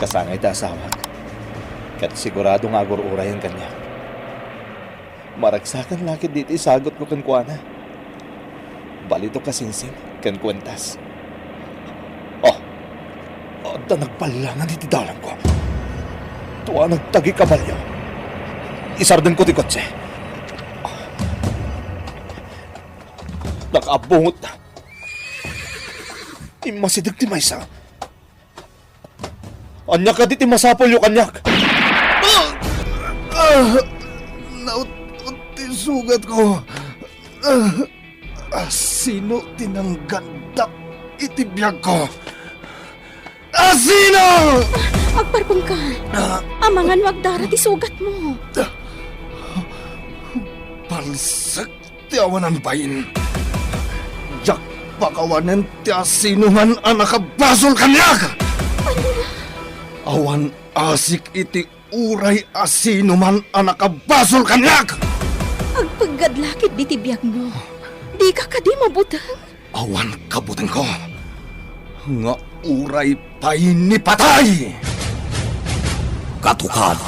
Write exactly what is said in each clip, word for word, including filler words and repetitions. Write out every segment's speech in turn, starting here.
Kasangay ti asawak, ket sigurado nga agur-urayen kaniak. Maragsakan la ketdi ti isagutko kenkuana. Balitok a singsing ken kuentas. Oh, adda nagballangan iti dalangko. Tua nagtagi kabalio. Isardenko ti kotse. Nakaabungot. Immasideg ti maysa. Ania kadi ti masapulyo kaniak? Ah! Ah! Naut-ot ti sugatko. Ah! Asino ti nanggandak iti biagko? Asino? Agparpengka. Ah! Amangan no agdara ti sugatmo. Palsek ti awanan bain. Diak pakawanen ti asinoman a nakabasol kaniak. Awan asik iti uray asinoman a nakabasol kaniak. Agpeggad la ketdi ti biagmo. Dika kadi mabuteng? Awan kabutengko nga uray pay ni patay. Katukad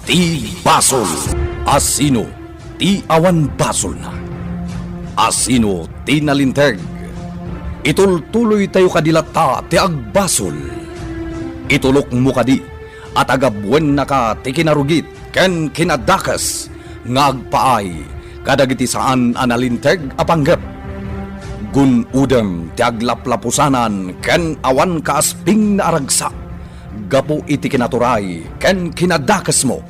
ti basol. Asino ti awan basolna? Asino ti nalinteg? Itultuloytayo kadi latta ti agbasol. Itulokmo kadi a tagabuennaka ti kinarugit ken kinadakes nga agpaay kadagiti saan a nalinteg a panggep. Gun-odem ti aglaplapusanan ken awan kaaspingna a ragsak gapu iti kinaturay ken kinadakesmo.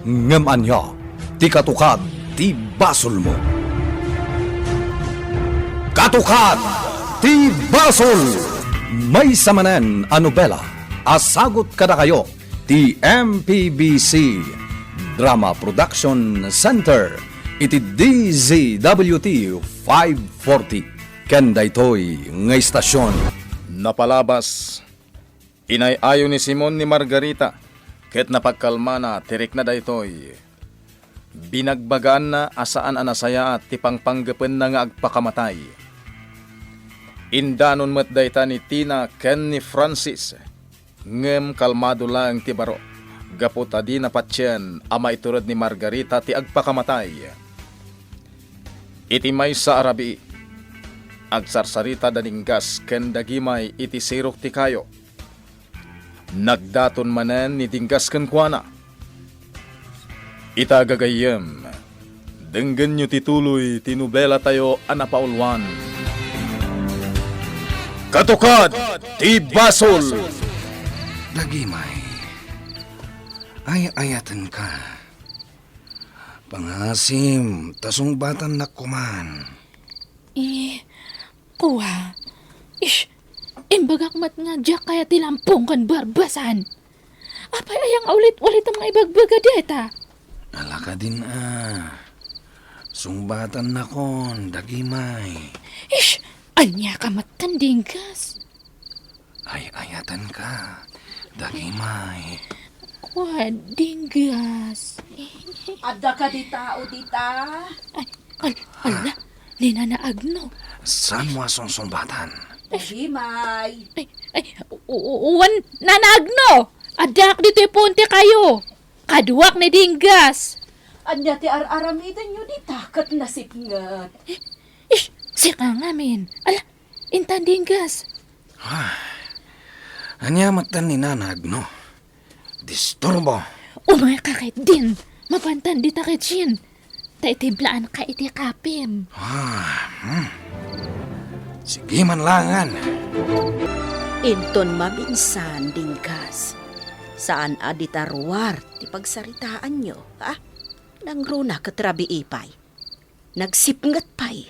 Ngem ania ti katukad ti basolmo? Katukad ti basol! Maysa manen a nobela a sagut kadakayo ti M P B C Drama Production Center iti D Z W T five forty ken daytoy nga istasyon. Napalabas, inay-ayo ni Simon ni Margarita ket napagkalmana ti rikna daytoy. Binagbagaanna a saan a nasayaat ti pangpanggepenna nga agpakamatay. Indanon met dayta ni Tina ken ni Francis. Ngem kalmado laeng ti baro, gapu ta dina patien a maitured ni Margarita ti agpakamatay. Iti maysa a rabii, agsarsarita da Dinggas ken da Gimay iti sirok ti kayo. Nagdaton manen ni Dinggas kenkuana. Ita gagayyem, denggenyo ti tuloy ti nobelatayo a napauluan. Katukad ti basol! Da Gimay, ay-ayatenka. Pangasim, ta sungbatannak koman. Eh, kua. Ish, imbagak met nga diak kayat ti lampong ken barbasan. Apay aya nga ulit-ulitem nga ibagbaga dayta? Ala kadin a. Sungbatannakon, da Gimay. Ish, ania ka met ken Dinggas? Ay-ayatenka, da Gimay. Kua, Dinggas. Adda kadi tao dita? Ay, al-, ala, ni Nana Agno. Saanmo a sungsungbatan? Da Gimay. Ay, ay, u-, u-, uwan, Nana Agno! Addaak ditoy puon ti kayo. Kaduak ni Dinggas. Ania ti ar-aramidenyo dita ket nasipnget? Ish, sika ngamin. Ala, intan Dinggas. Ah, ania met ni Nana Agno? Disturbo. Umay ka ketdin. Mapantan dita ketdin. Ta itiblaanka iti kapim. Ah, hmm. Sige man langan. Inton maminsan, Dinggas, saan a dita ruar ti pagsaritaanyo, ha? Nangruna ket rabii pay. Nagsipnget pay.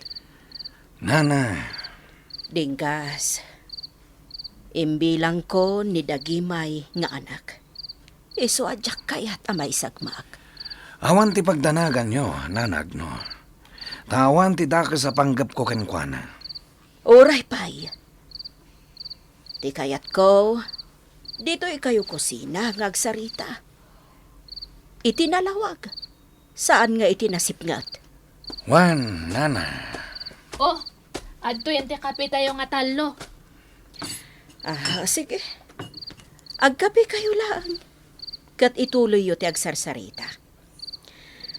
Nana. Dinggas, imbilangko ni da Gimay nga anak. Isu a diak kayat a maisagmak. Awan ti pagdanaganyo, Nana Agno. Ta awan ti dakes a panggepko kenkuana. Uray pay. Ti kayatko, ditoy kayo kusina nga agsarita. Iti nalawag, saan nga iti nasipnget. Wen, Nana. Oh, adtoyen ti kapitayo nga tallo. Ah, sige. Agkapekayo laeng, ket ituloyyo ti agsarsarita.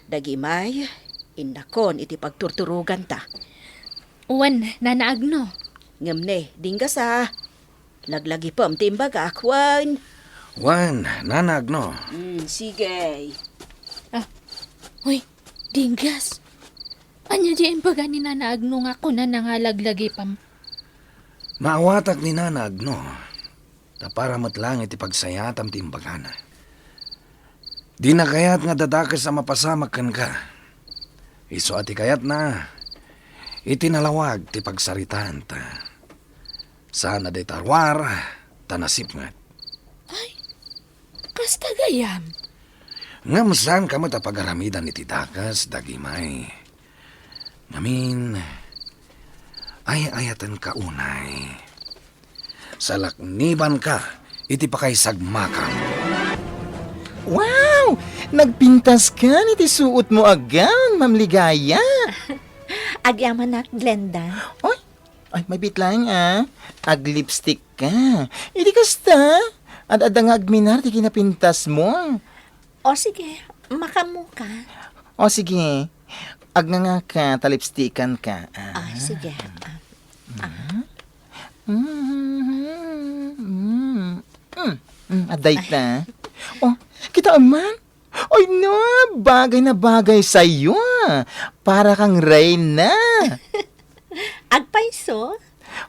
Dagimay, innakon iti pagturturoganta. Wen, Nana Agno. Ngem ne, dinggas a. Laglagipem ti imbagak, wen. Wen, Nana Agno. Mm, sige. Ah, uy, dinggas. Ania di imbaga ni Nana Agno nga kunana nga laglagipem? Maawatak ni Nana Agno. Ta para met laeng iti pagsayatam ti imbagana. Dina kayat nga dadakes a mapasamak kenka. Isu a ti kayatna, iti nalawag ti pagsaritaanta. Saan a dayta ruar, ta nasipnget. Ay, kasta gayam. Ngem saanka met a pagaramidan iti dakes, dagimay. Ngamin, ay-ayatenka unay. Salaknibanka iti pakaisagmakam. Wow! Nagpintaskan iti suotmo a gown, Ma'am Ligaya. Agyamanak, Glenda. Oy, ay, mabiit laeng, ah. Aglipstick ka. Iti kasta, ad-adda nga agminar ti kinapintasmo. O sige, makaammoka. O sige, agngangaka ta lipstikanka. Ah. Ah, sige. Ah. Ah. Mm, mm, mm, mm, adda ita. Oh, kitaem man? Ay na, bagay na bagay sayo. Para kang reyna. Agpayso?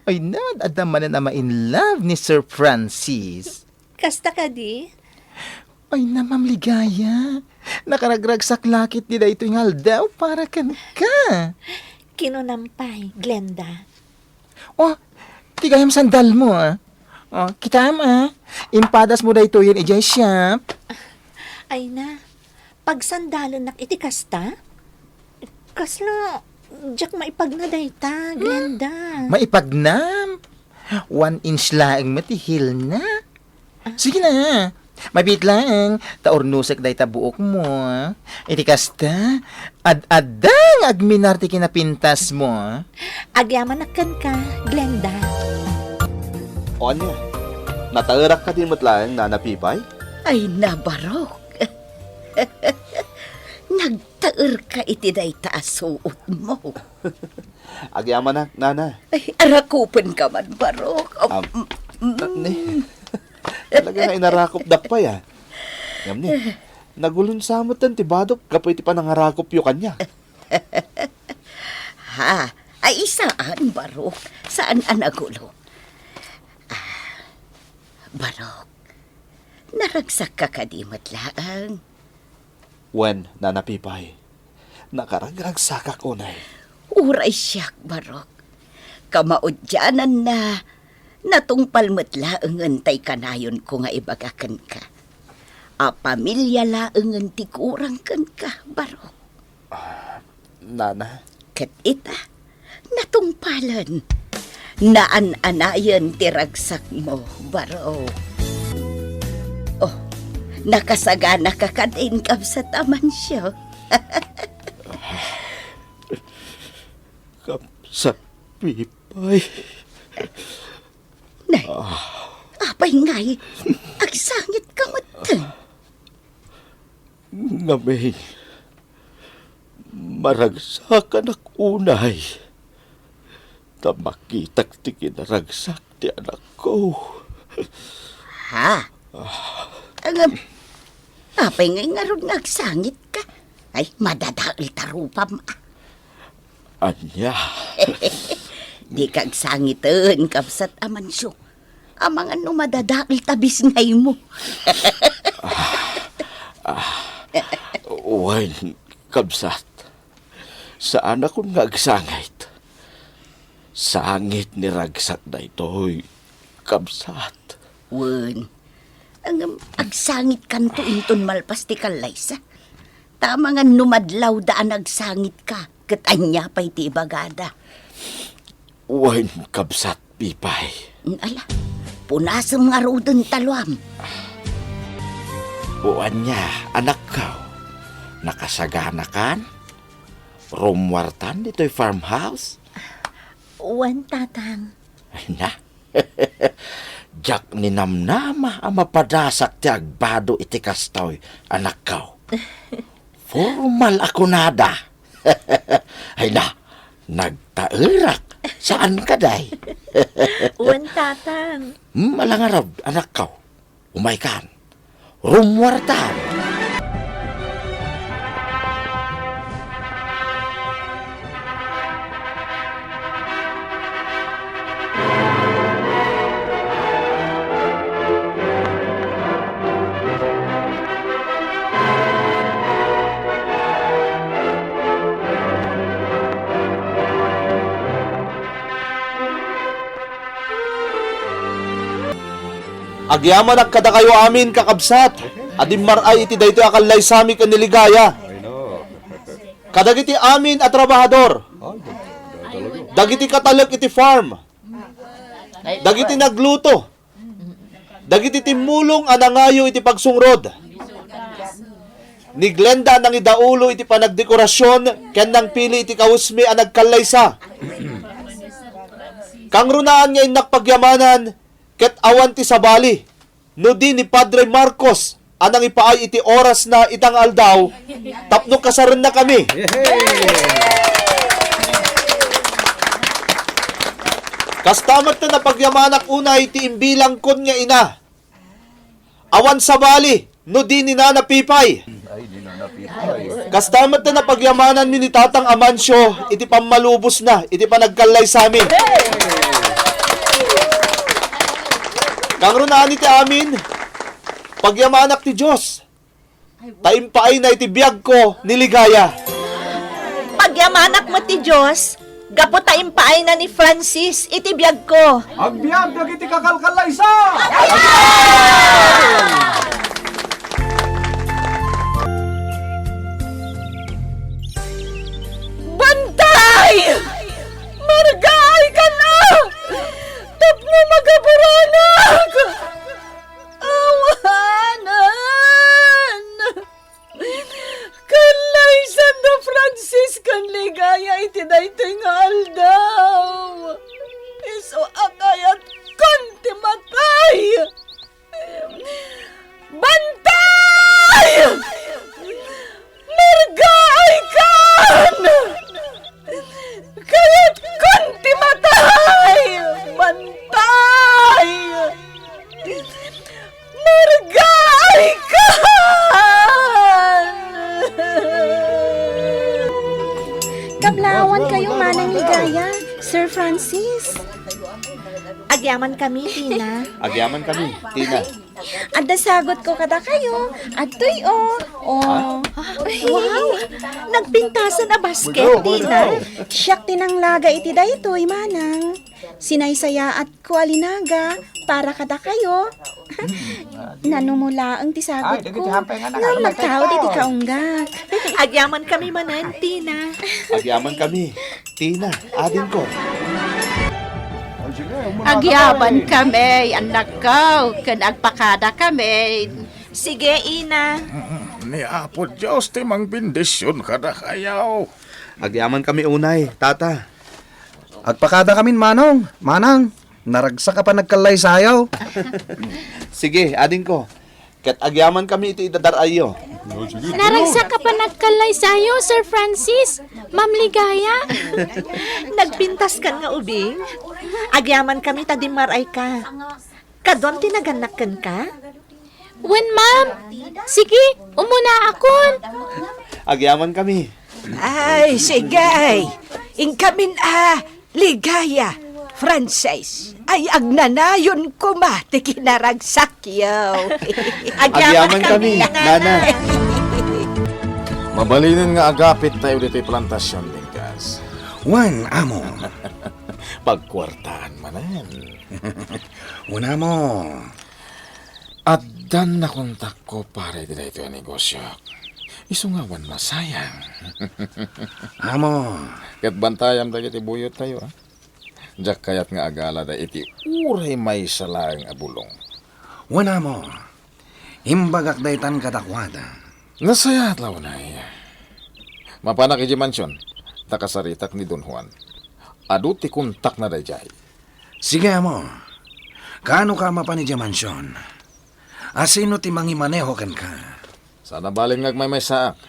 Ay na, adda manen a ma-in love ni Sir Francis. Kasta kadi? Ay na, Ma'am Ligaya. Nakaragragsakla ketdi daytoy nga aldaw para kenka. Kinunam pay, Glenda. Oh, ti gayam sandalmo, ah. Oh, kitaem, ah. Impadasmo daytoyen idiay shop. Ay na, pagsandalennak iti kasta? Kasla, diak maipagna dayta, Glenda. Maipagnam? One inch laeng met ti heelna. Ah. Sige na. Mabiit laeng, ta urnosek dayta buokmo. Iti kasta, ad-adda nga agminar ti kinapintasmo. Agyamanak kenka, Glenda. O ania, nataerak kadi met laeng, Nana Pipay? Ay, nabarok. Nagtaerka iti dayta a suotmo. Agyamanak, Nana. Ay, arakupenka man, barok. Am, mm, mm. Ni, talaga nga inarakopdak pay, ah. Ngem ni, nagulon sa metten ti badok gapu iti panangarakopyo kaniak. Ha? Ay, saan, barok. Saan a nagulo? Ah, barok. Naragsakka kadi met laeng? Wen, Nana Pipay, nakaragragsakak unay. Uray siak, barok. Kamaudiananna, natungpal met laengen tay kanayonko nga ibaga kenka. A pamilia laengen ti kurang kenka, barok. Ah, Nana? Ket ita, natungpalen. Naan-anayen ti ragsakmo, barok. Oh, nakasaganaka kadin, kabsat Amancio? Kabsat Pipay. Nay, apay ngay, agsangitka metten? Ngamin, maragsakanak unay, ta makitak ti kinaragsak ti anakko. Ha? Ngem, apay ngay ngarud nga agsangitka? Ay, madadael ta rupam, ah. Ania? Dika agsangiten, kabsat Amancio. Amangan no madadael ta bisngaymo. Ah, ah, wen, kabsat. Saanakon nga agsangit. Sangit ni ragsak daytoy, kabsat. Wen, ngem agsangitkanto inton malpas ti kallaysa. Ta amangan no madlawda a nagsangitka, ket ania pay ti ibagada? Wen, kabsat Pipay. Ala, punasem ngaruden ta luam. O ania, anakko, nakasaganakan? Rummuartan ditoy farmhouse? Wen, Tatang. Ay na. Diak ninamnama a mapadasak ti agbado iti kastoy, anakko. Formal a kunada. Ay na, nagtaerak. Saan ka, day? Wen, Tatang. Hmm, ala ngarud, anakko. Umaykan. Rummuartan. Agyamanak kadakayo amin, kakabsat, a dimmar-ay iti daytoy a kallaysami ken ni Ligaya. Kadagiti amin a trabahador, dagiti katalek iti farm, dagiti nagluto, dagiti timmulong a nangayo iti pagsungrod. Ni Glenda a nangidaulo iti panagdekorasion ken nangpili iti kawesmi a nagkallaysa. Kangrunaan nga innak pagyamanan ket awan ti sabali no di ni Padre Marcos a nangipaay iti orasna ita nga aldaw tapno kasarennakami. Kasta met ti napagyamanak unay ti imbilangkon nga ina. Awan sabali no di ni Nana Pipay. Kasta met ti napagyamananmi ni Tatang Amancio iti pammalubosna iti panagkallaysami. Kangrunaan iti amin, pagyamanak ti Dios, ta impaayna iti biagko ni Ligaya. Pagyamanak met ti Dios, gapu ta impaayna ni Francis iti biagko. Agbiag dagiti kakalkallaysa! Bantay! Margaay ka na! Tapno magaburanak! Awanen! Kallaysan da Francis ken Ligaya iti daytoy nga aldaw. Isu a kayatkon ti matay. Bantay! Margaaykan! Kayatkon ti matay! Bantay! Margaaykan! Kablawan kayo, Manang Ligaya, Sir Francis. Agyamankami, Tina. Agyamankami, Tina. Adda sagutko kadakayo. Adtoy, o. O. Ha? Wow! Nagpintasan a basket, Tina. Siak ti nanglaga iti daytoy, Manang. Sinaysayaatko a linaga para kadakayo. Nanumulaeng ti sagutko. Ngem nagtaud iti kaunggak. Agyamankami manen, Tina. Agyamankami. Tina, adingko. Agyamankami, annakko, ken agpakadakami. Sige, ina. Ni Apo Dios ti mangbendision kadakayo. Agyamankami unay, tata. Agpakadakamin, manong, manang, naragsak a panagkallaysayo. Sige, adingko. Ket agyamankami iti idadar-ayyo. Naragsak a panagkallaysayo, Sir Francis, Ma'am Ligaya. Nagpintaskan nga ubing? Agyamankami ta dimmar-ayka. Kaduam ti nagannak kenka? Wen, ma'am. Sige, umunaakon. Agyamankami. Ay, sige. Inkamin a, Ligaya, Francis, ay agnanayon koma ti kinaragsakyo. Agyamankami, Nana. Mabalinen nga agapit tayo ditoy plantasion, Bingkas. Wen, amo. Pagkuartaan manen. Wen, amo. Addan nakontakko para iti daytoy a negosio. Isu nga awan masayang. Amo. Ket bantayam dagiti buyottayo, a. Diak kayat nga agalada iti uray maysa laeng a bulong. Wen, amo. Imbagak daytan kadakuada. Nasayaat la unay. Mapanak idiay mansion, ta kasaritak ni Don Juan. Adu ti kontakna daydiay. Sige, amo. Kaano ka mapan idiay mansion? Asino ti mangimaneho kenka? Saan a balin nga agmaymaysaak,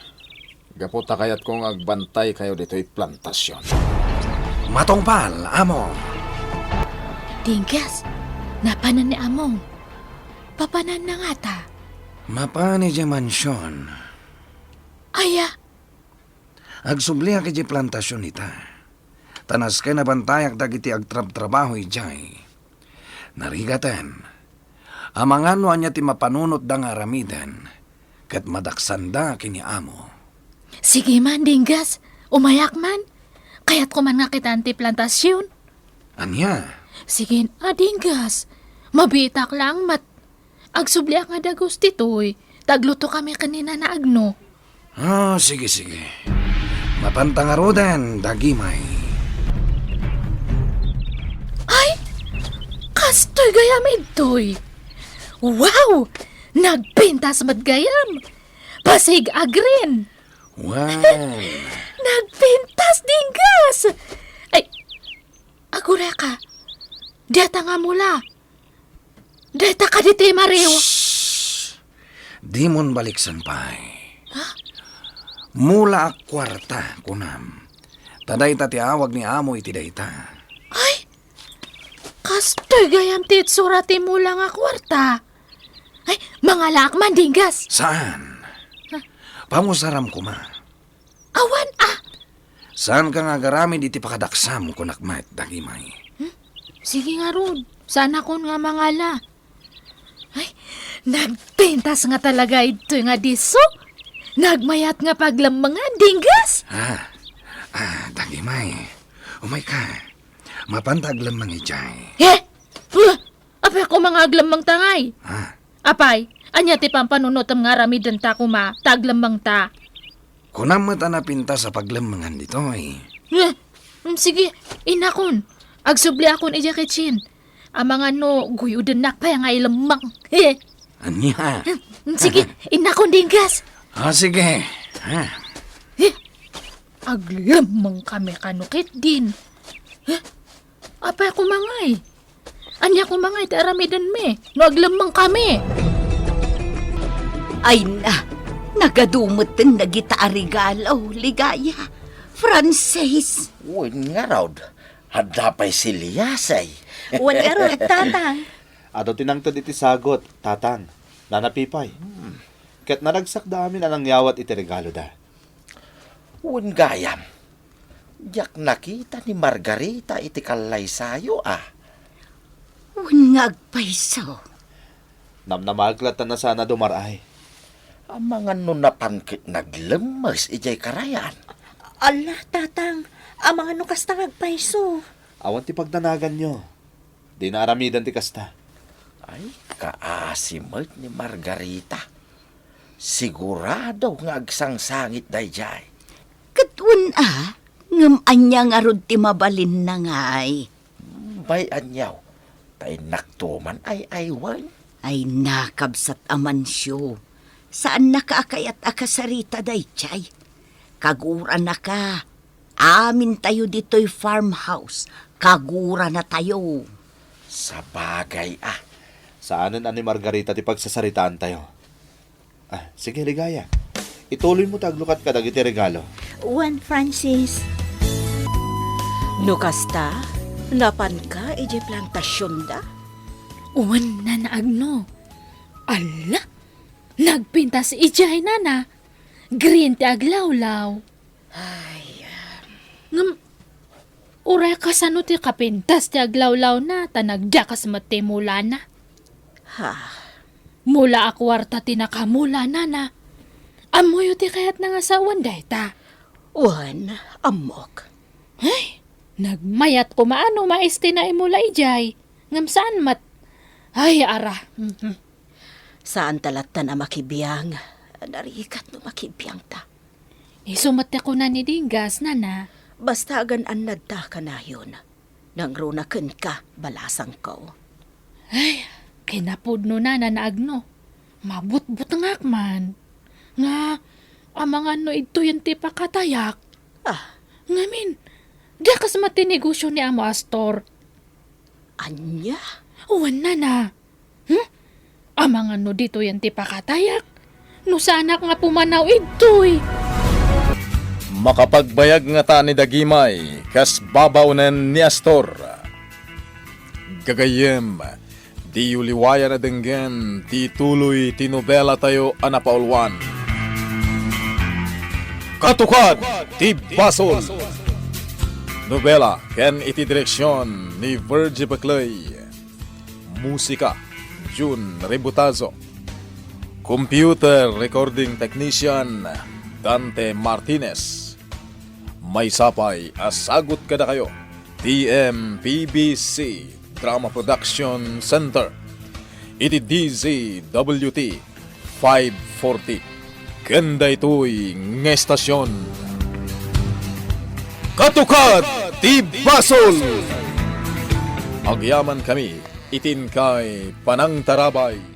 gapu ta kayatko nga agbantaykayo ditoy plantasion. Matungpal, amo. Dinggas, napanan ni Among. Papananna ngata? Mapan idiay mansion. Aya? Agsubliak idiay plantasion ita. Ta nasken a bantayak dagiti agtrabtrabaho idiay. Narigaten, amangan no ania ti mapanunotda nga aramiden, ket madaksanda ken ni Amo. Sige man, Dinggas. Umayak man. Kayatko man nga kitaan ti plantasion. Ania? Sige, a, Dinggas. Mabiitak laeng met. Agsubliak nga dagus ditoy, ta aglutokami ken ni Nana Agno. Ah, sige, sige. Mapanta ngaruden, dagimay. Ay! Kastoy gayam idtoy! Wow! Nagpintas met gayam! Pasig a green! Wow! Nagpintas, Dinggas! Ay, agureka. Diata nga mula. Dayta kaditi, Mario. Shh! Dimon baliksan pay. Ha? Mula a kuarta, kunam. Ta dayta ti awag ni Amo iti dayta. Ay! Kastoy gayam ti itsura ti mula nga kuarta. Ay, mangalaak man, Dinggas. Saan? Ha? Pamusaram koma. Awan, ah! Saanka nga agaramid iti pakadaksam, kunak met, dagimay. Hmm? Sige ngarud, saanakon nga mangala. Ay, nagpintas nga talaga idtoy nga disso. Nagmayat nga paglemmengan, Dinggas. Ah, ah, dagimay. Umayka. Mapanta aglemmeng idiay. Eh? Uh, apay koma nga aglemmengta ngay? Ah. Apay, ania ti pampanunotem nga aramidenta koma ta aglemmengta? Kunam met a napintas a paglemmengan ditoy. Eh, mm, sige, innakon. Agsubliakon idiay kitchen. Amangan no guyodennak pay nga ilemmeng. Eh. Ania? Mm, sige, innakon, Dinggas. Ah, sige. Ha? Eh, aglemmengkami kano ketdin. Eh, apay koma ngay? Ania koma ngay ti aramidenmi no aglemmengkami? Ay na, nagadu metten dagita a regalo, Ligaya, Francis. Wen ngarud, adda pay siliasay. Wen ngarud, Tatang. Adu ti nangted iti sagut, Tatang. Nana Pipay. Hmm. Ket naragsakda amin a nangyawat iti regaloda. Wen gayam, diak nakita ni Margarita iti kallaysayo, a. Wen nga agpayso. Namnamaek latta a saan a dumar-ay. Amangan no napan ket naglemmes idiay karayan. Ala, Tatang, amangan no kasta nga agpayso. Awan ti pagdanaganyo. Dina aramiden ti kasta. Ay, kaasi met ni Margarita. Sigurado nga agsangsangit daydiay. Ket wen a, ngem ania ngarud ti mabalinna ngay? Hmm, bay-anyo, ta innak to man ay-aywen. Ay, nakabsat a Mancio, saannaka a kayat a kasarita daydiay. Kaguranaka. Amintayo ditoy farmhouse. Kaguranatayo. Sabagay a. Saanen a ni Margarita ti pagsasaritaantayo. Ah, sige, Ligaya. Ituloymo ta aglukat kadagiti regalo. Wen, Francis. No kasta, napanka idiay plantasionda? Wen, Nana Agno. Ala, nagpintas idiay, Nana. Green ti aglawlaw. Ay, ah. Ngem, uray kasano ti kapintas ti aglawlawna ta nagdakas met ti mulana? Ha? Mula a kuarta ti nakamulana, Nana. Ammoyo ti kayatna nga sawen dayta? Wen, ammok. Ay, nagmayat koma no mais ti naimula idiay. Ngem saan met. Ay, ara. Mhm. Saanta lattan a makibiang. Narigat no makibiangta. Isu met ti kuna ni Dinggas, Nana. Basta agan-annadta kanayon. Nangruna kenka, balasangko. Ay, kinapudno, Nana Agno. Mabutbutengak man. Nga, amangan no idtoyen ti pakatayak. Ah. Ngamin, diak kasma ti negosio ni Amo Astor. Ania? Wen, nana. Hmm? Amangan no ditoyen ti pakatayak? No saanak nga pumanaw idtoy. Makapagbayag ngata ni Dagimay kas babaonen ni Astor. Gagayyem, diyo liwayan a denggen ti tuloy ti nobelatayo a napauluan. Katukad ti Basol! Nobela ken iti direksion ni Virgie Baclay. Musika, Jun Ributazo. Computer Recording Technician, Dante Martinez. Maysa pay a sagut kadakayo ti M P B C Drama Production Center iti D Z W T five forty. Ken daytoy nga estasion, Katukad ti Basol! Agyaman kami iti inkay panangtarabay.